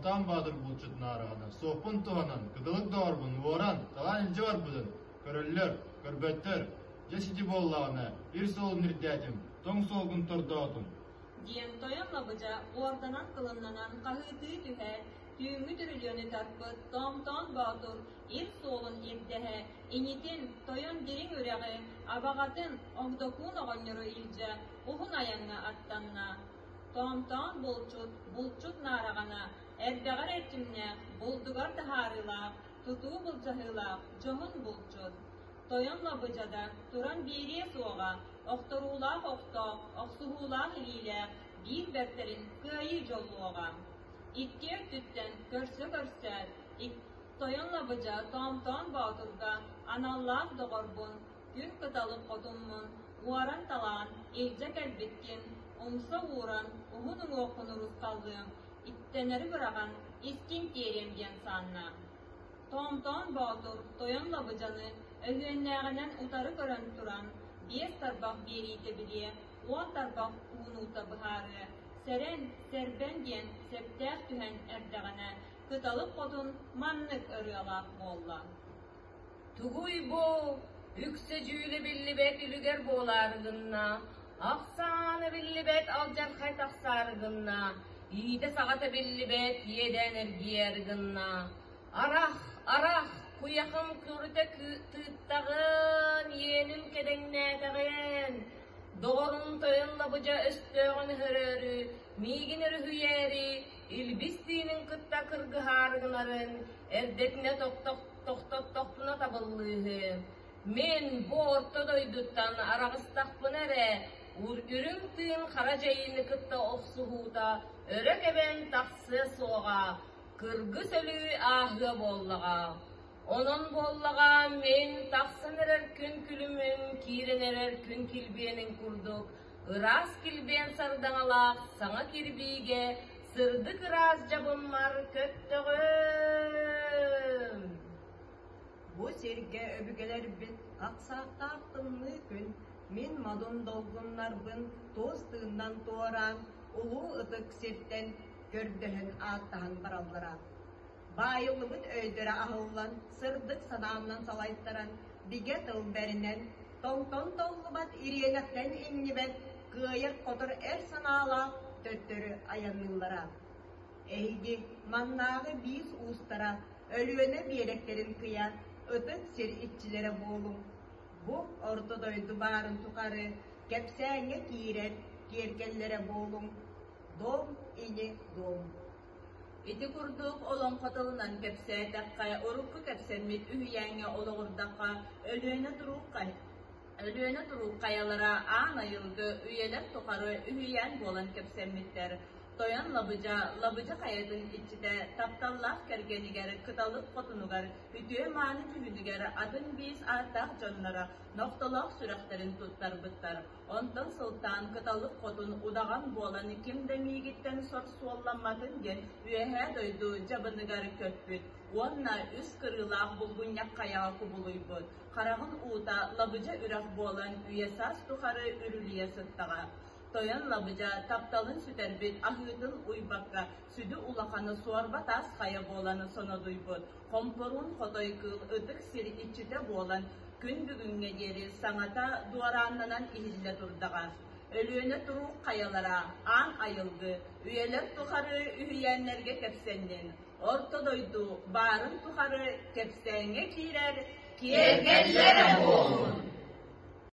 Томтоон Баатыр булчут наараҕына, суоппун туһанан, кытылык доҕорбун уоран, талаан илдьэ барбытын көрөллөр, көрбөттөр. Дьэ сити буоллаҕына, ир суолун ирдээтим, тоҥ суолгун тордоотум диэн Тойон Лабыдьа уорданан-кылыннанан хаһыытыы түһээт, түүҥҥү түрүлүөнү тарпыт Тоомтоон Боотур ир суолун ирдэһэ, инитин, Тойон Дириҥ үрэҕи, абаҕатын, Огдокуун оҕонньору илдьэ уһун айаҥҥа аттанна. Тоомтоон булчут, булчут наараҕана, эрбэҕэр эрчимнээх, булдугар таһаарыылаах, тутуу былдьаһыылаах дьоһун булчут. Тойон Лабыдьада туран биэриэ суоҕа, охторуулаах охтоох, охсуһуулаах илиилээх биир бэртэрин кыайыы дьоллуоҕа. Икки өттүттэн көрсө-көрсөөт, Тойон Лабыдьа Тоомтоон Боотурга аналлаах доҕорбун, күн кыталык хотуммун уоран-талаан илдьэ кэлбиккин, умса ууран уһун уҥуоххун урусхаллыам, иттэнэри быраҕан искин тиэриэм диэн саанна. Тоомтоон Боотур Тойон Лабыдьаны өһүөннээҕинэн утары көрөн туран, биэс тарбах биэриитэ билиэ, уон тарбах уунуута быһаарыа, сэрэн, сэрбэн диэн сөптөөх түһэн эрдэҕинэ, Кыталык Хотун маннык ырыалаах буолла. Тугуй бу, үксэ дьүүлэ биллибэт үлүгэр буолаары гынна, ахсаана биллибэт алдьархай тахсаары гынна, иитэ-саҕата биллибэт иэдээн эргийээри гынна. Арах, арах, куйахым көрүтэ тыыттаҕын, иэним кэдэҥнээтэҕин, доҕорум тойон лабыдьа өстөөҕүн өһөрөөрү, миигин өрүһүйээри, илбис тыынын кытта кыргыһаары гынарын, эрдэтинэ тохтоттохпуна табыллыыһы. Мин бу орто дойдуттан араҕыстахпына эрэ, үрүҥ тыын хара дьайыыны кытта охсуһуута өрө кэбэн тахсыа суоҕа, кыргыс өлүү ааһыа буоллаҕа. Онон буоллаҕа мин тахсан эрэр күн күлүмүн, киирэн эрэр күн килбиэнин курдук ыраас килбиэн сардаҥалаах саҥа кирбиигэ сырдык ыраас дьабыммар көттөҕүм. Бу сиргэ өбүгэлэрбит хахсаахтаах тымныы күн мин модун долгуннарбын туос тыыннан туораан улуу ытык сиртэн көрдөһөн ааттаһан бараллара. Баайыллыбыт өйдөрө аһыллан, сырдык санаанан салайтаран, бигэ тыл бэринэн, тоҥтон толлубат ириэнэхтэн иҥнибэт, кыайар-хотор эр санаалаах төттөрү айанныыллара. Эһиги маннааҕы биис уустара Өлүөнэ биэрэктэрин кыйа ытык сир иччилэрэ буолуҥ. Бу орто дойду баарын тухары кэпсээҥҥэ киирэр киэргэллэрэ буолуҥ. Дом ини дом. Ити курдук олоҥхо тылынан кэпсээтэххэ, урукку кэпсэммит үһүйээҥҥэ олоҕурдахха, Өлүөнэ туруук Өлүөнэ туруук хайалара аан айылгы үйэлэр тухары үһүйээн буолан кэпсэммиттэр. Тойон Лабыдьа, Лабыдьа хайатын иччитэ тапталлаах кэргэнигэр, кыталык хотунугар, үтүө-мааны дьүһүнүгэр атын биис ааттаах дьонноро нохтолоох сүрэхтэрин туттарбыттар. Онтон сылтаан Кыталык Хотун удаҕан буолан ким да миигиттэн сор суолламматын диэн Үөһээ дойду дьабыныгар көппүт уонна үс кырыылаах булгунньах хайаҕа кубулуйбут. Хараҕын уута лабыдьа үрэх буолан үйэ-саас тухары үрүлүйэ сыттаҕа. Тойон Лабыдьа тапталын сүтэрбит аһыытын уйбакка сүдү улаханы суорба таас хайа буолан сонодуйбут. Хомпоруун хотой кыыл ытык сир иччитэ буолан, күн бүгүҥҥэ диэри саҥата дуорааннанан иһиллэ турдаҕа. Өлүөнэ туруук хайалара, аан айылгы, үйэлэр тухары үһүйээннэргэ кэпсэннин, орто дойду баарын тухары кэпсээҥҥэ киирэр киэргэллэрэ буоллун!